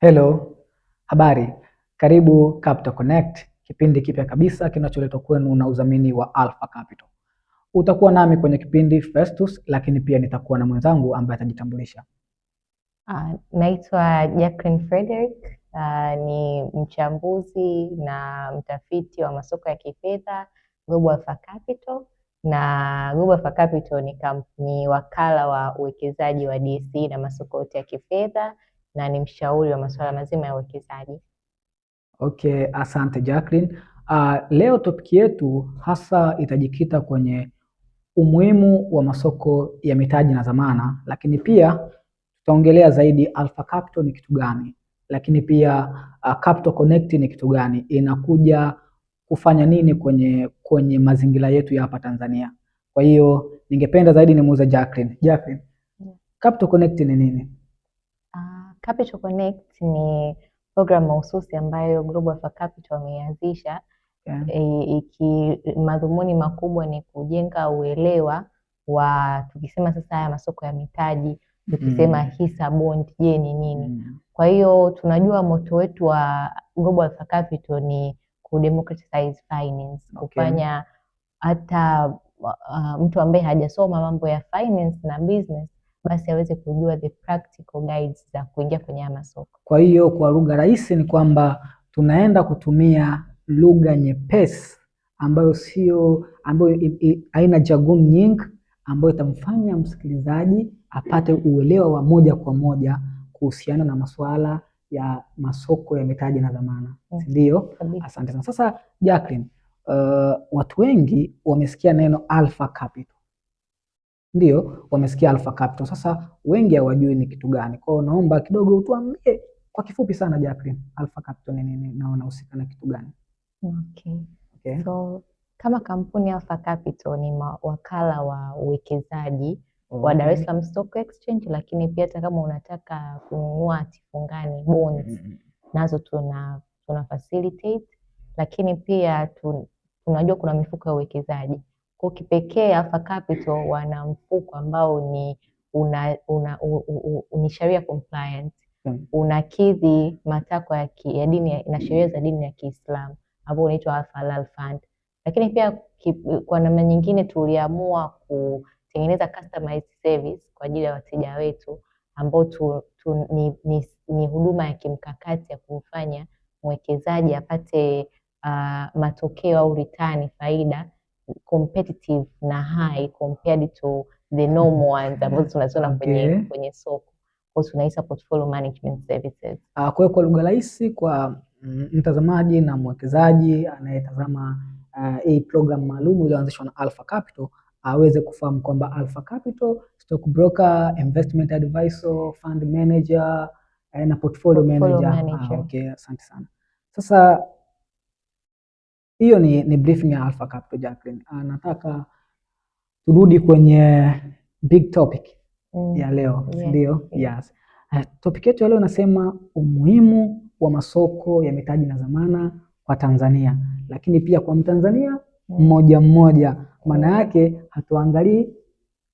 Hello, habari. Karibu Capital Connect, kipindi kipya kabisa kinacholetwa kwenu na udhamini wa Alpha Capital. Utakuwa nami kwenye kipindi Festus, lakini pia nitakuwa na mwenzangu ambaye atajitambulisha. Naitwa Jacqueline Frederick. Ni mchambuzi na mtafiti wa masoko ya kifedha Global Alpha Capital, na Global Alpha Capital ni wakala wa uwekezaji wa DSE na masoko yote ya kifedha na ni mshauri wa masuala mazima ya uwekezaji. Okay, asante Jacqueline. Leo topic yetu hasa itajikita kwenye umuhimu wa masoko ya mitaji na dhamana, lakini pia tutaongelea zaidi Alpha Capital ni kitu gani, lakini pia Capital Connect ni kitu gani, inakuja kufanya nini kwenye mazingira yetu ya hapa Tanzania. Kwa hiyo ningependa zaidi nimuuze Jacqueline. Jacqueline, Yeah. Capital Connect ni nini? Capital Connect ni program mahususi ambayo Global Alpha Capital wameianzisha. Iki madhumuni makubwa ni kujenga uelewa wa, tukisema sasa haya masoko ya mitaji, tukisema hisa, bond, je, ni nini? Kwa hiyo tunajua motto wetu wa Global Alpha Capital ni kudemocratize finance, kufanya hata mtu ambaye hajasoma mambo ya finance na business basi aweze kujua the practical guides za kuingia kwenye haya masoko. Kwa hiyo kwa lugha rahisi ni kwamba tunaenda kutumia lugha nyepesi ambayo sio ambayo haina jargon nyingi, ambayo itamfanya msikilizaji apate uelewa wa moja kwa moja kuhusiana na masuala ya masoko ya mitaji na dhamana, si ndio? Kabisa. Asante sana. Sasa Jacqueline, watu wengi wamesikia neno Alpha Capital, ndio wamesikia Alpha Capital. Sasa wengi hawajui ni kitu gani. Kwa hiyo naomba kidogo utuambie kwa kifupi sana Jacqueline, Alpha Capital ni nini na wanahusika na kitu gani? Okay. Okay. So kama kampuni Alpha Capital ni wakala wa uwekezaji wa Dar es Salaam Stock Exchange, lakini pia hata kama unataka kununua hatifungani, bonds, nazo tuna facilitate, lakini pia tunajua kuna mifuko ya uwekezaji. Kwa kipekee Alpha Capital wana mfuko ambao ni una, una, u, u, u, ni sharia compliant, unakidhi matakwa ya dini na sheria za dini ya Kiislamu ambao unaitwa Alpha Halal Fund. Lakini pia kwa namna nyingine tuliamua kutengeneza customized service kwa ajili ya wateja wetu ambao ni huduma ya kimkakati ya kumfanya mwekezaji apate matokeo au return, faida competitive na high compared to the normal ones ambazo tunaziona kwenye soko. Kwa hiyo tunaita portfolio management services. Kwa hiyo kwa lugha rahisi kwa mtazamaji na mwekezaji anayetazama hii program maalum iliyoanzishwa na Alpha Capital aweze kufahamu kwamba Alpha Capital, stock broker, investment advisor, fund manager na portfolio Portfolio manager. Manager. Okay, asante sana. Sasa hiyo ni briefing ya Alpha Capital, Jacqueline. Nataka turudi kwenye big topic ya leo, si ndio? Yeah. Yes. Topic yetu ya leo inasema umuhimu wa masoko ya mitaji na dhamana kwa Tanzania, lakini pia kwa Mtanzania mmoja mmoja. Maana yake hatuangalii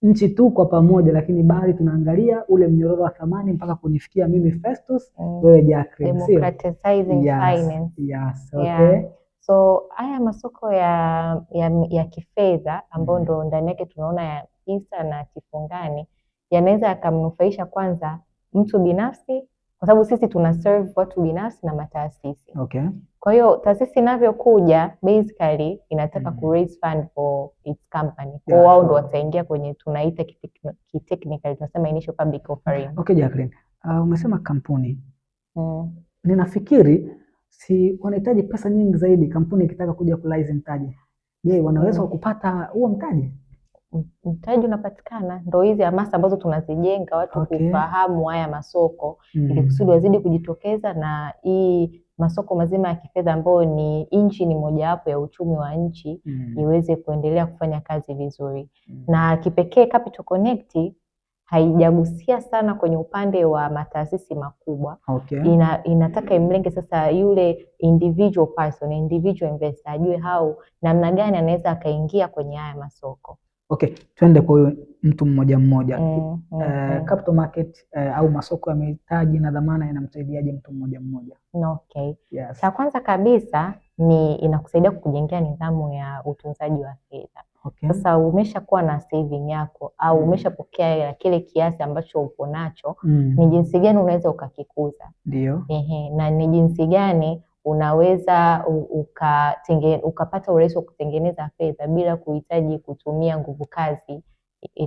nchi tu kwa pamoja, lakini bali tunaangalia ule mnyororo wa thamani mpaka kunifikia mimi Festus, wewe Jacqueline, sio? Democratizing finance. Yeah. So haya masoko ya kifedha ambayo ndo ndani yake tunaona ya hisa na hatifungani yanaweza yakamnufaisha kwanza mtu binafsi, kwa sababu sisi tuna serve watu binafsi na mataasisi. Kwa hiyo taasisi inavyokuja basically inataka ku raise fund for its company. Kwa hiyo wao ndo wataingia kwenye tunaita kitechnical tunasema initial public offering. Okay, Jacqueline. Umesema kampuni. Ninafikiri si wanahitaji pesa nyingi zaidi kampuni ikitaka kuja kuraise mtaji. Je, wanaweza kupata huo mtaji? Mtaji unapatikana, ndo hizi hamasa ambazo tunazijenga watu kufahamu haya masoko ili kusudi wazidi kujitokeza na hii masoko mazima ya kifedha ambayo ni nchi ni mojawapo ya uchumi wa nchi iweze kuendelea kufanya kazi vizuri. Na kipekee Capital Connect haijagusia sana kwenye upande wa mataasisi makubwa. Inataka imlenge sasa yule individual person, individual investor ajue how namna gani anaweza akaingia kwenye haya masoko. Okay, twende kwa huyo mtu mmoja mmoja. Capital market au masoko ya mitaji na dhamana yanamsaidiaje mtu mmoja mmoja? Okay. Yes. Cha kwanza kabisa ni inakusaidia kukujengea nidhamu ya utunzaji wa fedha. Sasa umeshakuwa na saving yako au umeshapokea hela kile kiasi ambacho upo nacho, ni jinsi gani unaweza ukakikuza? Ndio. Ehe, na ni jinsi gani unaweza ukapata urahisi wa kutengeneza fedha bila kuhitaji kutumia nguvu kazi,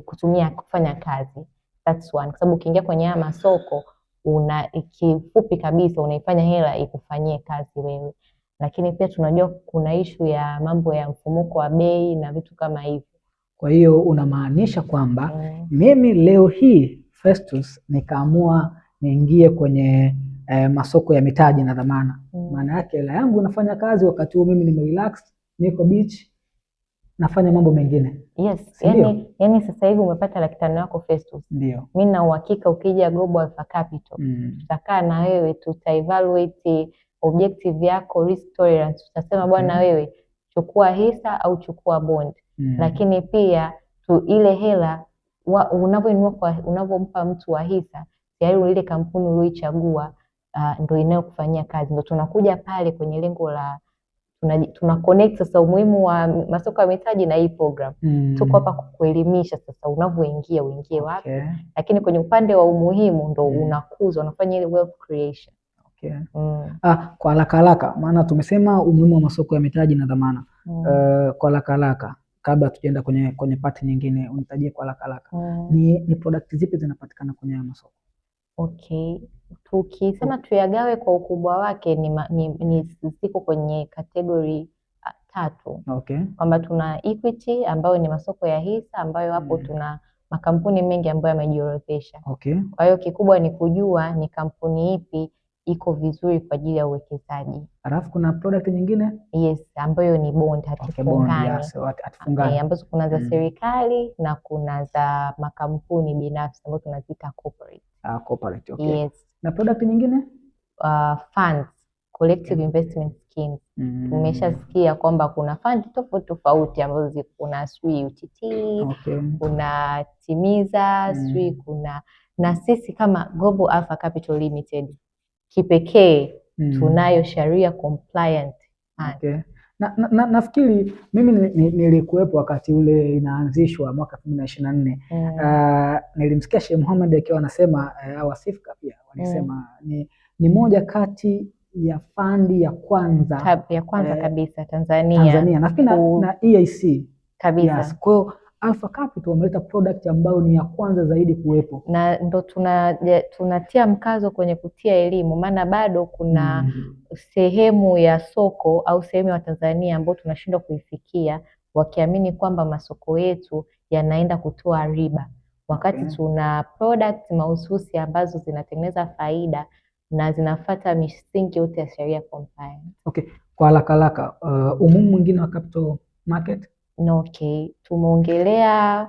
kutumia kufanya kazi. That's one. Kwa sababu ukiingia kwenye haya masoko una kifupi kabisa unaifanya hela ikufanyie kazi wewe. Lakini pia tunajua kuna ishu ya mambo ya mfumuko wa bei na vitu kama hivyo. Kwa hiyo unamaanisha kwamba mimi leo hii Festus nikaamua niingie kwenye masoko ya mitaji na dhamana, maana yake hela yangu inafanya kazi wakati huo mimi nimerelax, niko beach, nafanya mambo mengine. Yes, Si ndio? yani sasa hivi umepata 500,000 yako Festus. Ndio. Mimi na uhakika ukija Global Alpha Capital tutakaa na wewe, tuta evaluate objective yako, risk tolerance. Tutasema bwana, wewe chukua hisa au chukua bond. Lakini pia ile hela unavyonunua kwa unavyompa mtu wa hisa, tayari ile kampuni uliyoichagua ndo inayokufanyia kazi. Ndo tunakuja pale kwenye lengo la tuna connect sasa umuhimu wa masoko ya mitaji na hii program. Tuko hapa kukuelimisha sasa unavyoingia uingie wapi. Lakini kwenye upande wa umuhimu ndo unakuza, unafanya ile wealth creation. Kwa haraka haraka, maana tumesema umuhimu wa masoko ya mitaji na dhamana. Kwa haraka haraka kabla tujaenda kwenye part nyingine, unitajie kwa haraka haraka. Ni product zipi zinapatikana kwenye haya masoko? Okay. Tukisema tuyagawe kwa ukubwa wake ni ziko kwenye category tatu. Kwamba tuna equity ambayo ni masoko ya hisa ambayo hapo tuna makampuni mengi ambayo yamejiorodhesha. Kwa hiyo kikubwa ni kujua ni kampuni ipi iko vizuri kwa ajili ya uwekezaji. Alafu kuna product nyingine? Yes, ambayo ni bond, Okay, bond, hatifungani. yes, hatifungani. Ambazo kuna za serikali na kuna za makampuni binafsi ambazo tunaziita corporate. Corporate, okay. Yes. Na product nyingine? Funds, collective investment schemes. Tumeshasikia kwamba kuna fund tofauti tofauti ambazo kuna sijui UTT, kuna Timiza, sijui kuna, na sisi kama Global Alpha Capital Limited kipekee tunayo Sharia compliant fund. Okay. Na nafikiri mimi nilikuwepo wakati ule inaanzishwa mwaka 2024. Nilimsikia Sheikh Mohamed akiwa anasema, au Asifka pia walisema ni moja kati ya fandi ya kwanza Ya kwanza kabisa Tanzania. Tanzania. Nafikiri na EAC. Kabisa. Yes. Kwa hiyo Alpha Capital wameleta product ambayo ni ya kwanza zaidi kuwepo. Na ndo tunatia mkazo kwenye kutia elimu, maana bado kuna sehemu ya soko au sehemu ya Tanzania ambayo tunashindwa kuifikia, wakiamini kwamba masoko yetu yanaenda kutoa riba, wakati tuna product mahususi ambazo zinatengeneza faida na zinafuata misingi yote ya sheria compliance. Okay. Kwa haraka haraka, umuhimu mwingine wa capital market? No, okay. Tumeongelea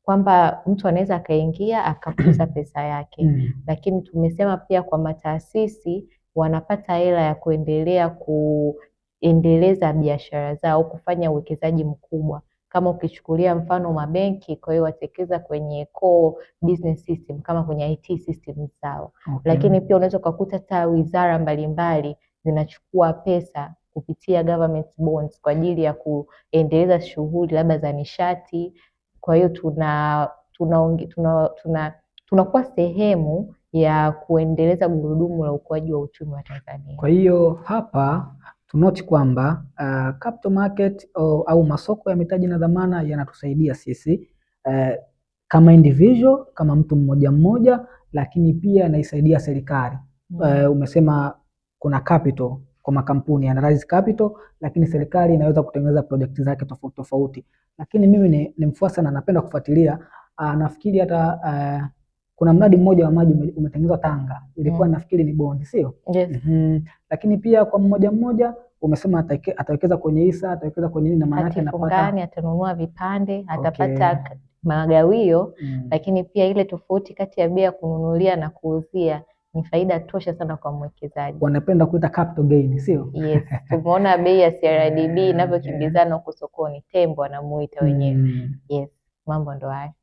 kwamba mtu anaweza akaingia akakuza pesa yake. Lakini tumesema pia kwa mataasisi wanapata hela ya kuendelea kuendeleza biashara zao, kufanya uwekezaji mkubwa. Kama ukichukulia mfano mabenki, kwa hiyo watekeza kwenye core business system kama kwenye IT system zao. Lakini pia unaweza ukakuta hata wizara mbalimbali zinachukua pesa kupitia government bonds kwa ajili ya kuendeleza shughuli labda za nishati. Kwa hiyo tunakuwa sehemu ya kuendeleza gurudumu la ukuaji wa uchumi wa Tanzania. Kwa hiyo hapa tunoti kwamba capital market au masoko ya mitaji na dhamana yanatusaidia sisi kama individual, kama mtu mmoja mmoja, lakini pia yanaisaidia serikali. Umesema kuna capital kwa makampuni yana raise capital, lakini serikali inaweza kutengeneza project zake tofauti tofauti. Lakini mimi ni mfuasi na napenda kufuatilia. Nafikiri hata kuna mradi mmoja wa maji umetengenezwa Tanga, ilikuwa nafikiri ni bondi, sio? Yes. Lakini pia kwa mmoja mmoja umesema atawekeza kwenye hisa, atawekeza kwenye nini, na maana yake anapata Hatifungani, atanunua vipande, atapata magawio, lakini pia ile tofauti kati ya bei ya kununulia na kuuzia ni faida tosha sana kwa mwekezaji. Wanapenda kuita capital gain, sio? Yes, tumeona bei ya CRDB inavyokimbizana huko sokoni, tembo anamuita wenyewe. Yes. Mambo ndo haya.